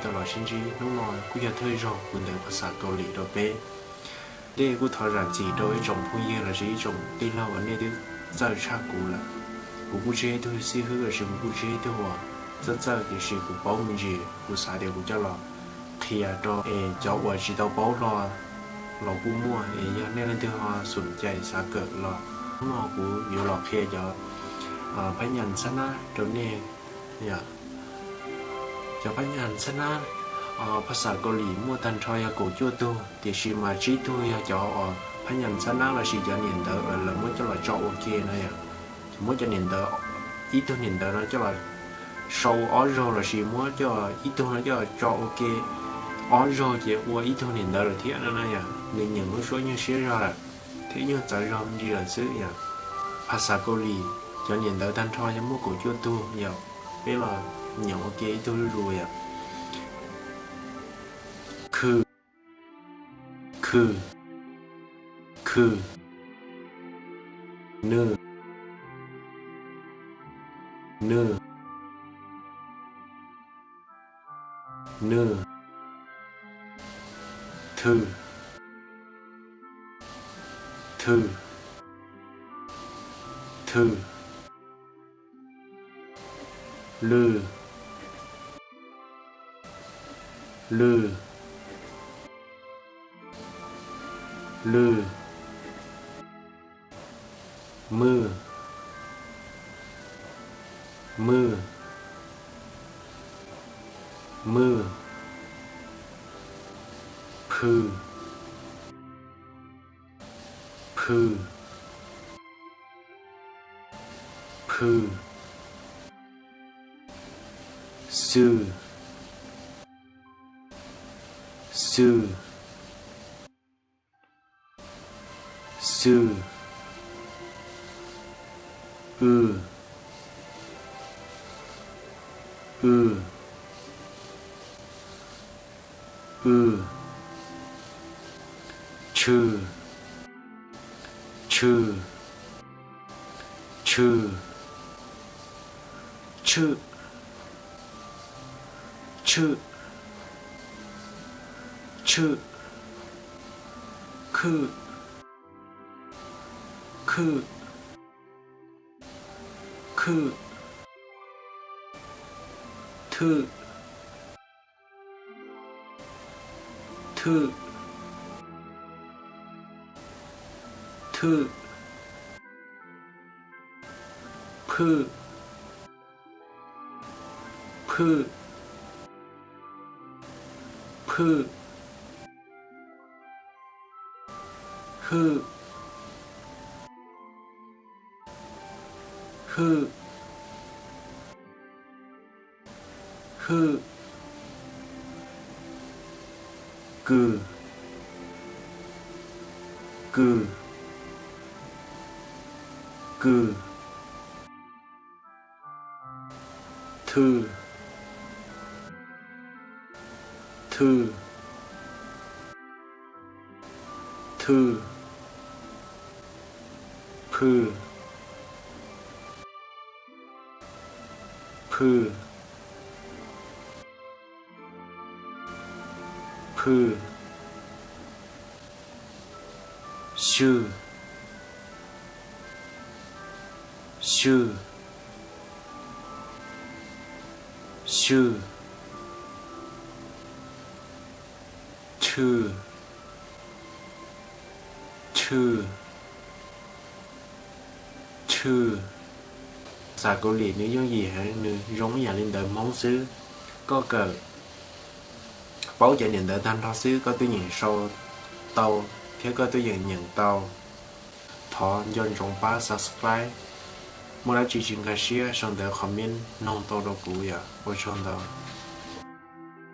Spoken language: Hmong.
tau los sib ntsib hnub no kuj yog thawj zaug kuv ntawm phas xas Kaus Lim rau peb. Tej kuj thov zam txim rau ib tsoom phooj ywg los sis ib tsoom tij laug uas nej twb txawj tshaj kuv lawm. Kuv kuj tsis yog ib tug xib hwb los sis kuv kuj tsis yog ib tug uas txawj txawj, tiam sis kuv paub me ntsis kuv xav tias kuv coj los qhia rau es cov uas tsis tau paub hlo los kuj muaj, es yog nej leej twg ho xum cai xav kawm los hnub no kuv yuav los qhia cov phab nyas xab nab rau nej. Cov phab nyas xab nab phas xas Kaus Lim muaj tag nrho yog kaum cuaj tug, tiam sis mas tsib tug yog cov uas phab nyas xab nab los sis cov niam ntawv lawv muab coj los tso ua ke no yom. Muab cov niam ntawv, ib tug niam ntawv no coj los sau ua ob zaug los sis muab coj ib tug no coj los tso ua ke ob zaug ces ua ib tug niam ntawv lawm thiab no na yom. Nws nyeem lub suab nyuag siab zog lawm thiab nyuag txawv zog me ntsis lawm xwb yom. Phas xas Kaus Lim cov niam ntawv tag nrho yog muaj kaum cuaj tug yom. Peb los nyeem ua ke ib tug zuj zus yom. Khw, khw, khw. Nw, nw, nw. Thw, thw, thw. Lw, lw, lw. Mwj, mwj, mwj. Phw, phw, phw. Xw, xw, xw. W, w, w. Tshw, tshw, tshw. Tshwj, tshwj, tshwj. Khwj, khwj, khwj. Thwj, thwj, thwj. Phwj, phwj, phwj. Hwj, hwj, hwj. Kws, kws, kws. Thwj, thwj, thwj. Phwj, phwj, phwj. Xyw, xyw, xyw. Chwj, chwj, chwj. Xas Kaus Lim nws yooj yim heev, nws zoo ib yam li ntawv Hmoob xwb. Koj kawm paub cov niam ntawv tag nrho xwb koj twb yeej sau tau thiab koj twb yeej nyeem tau. Thov nco ntsoov pab subscribe, muaj dab tsi tsis nkag siab sau ntawv comment noog tau rau kuv yom. Ua tsaug ntau.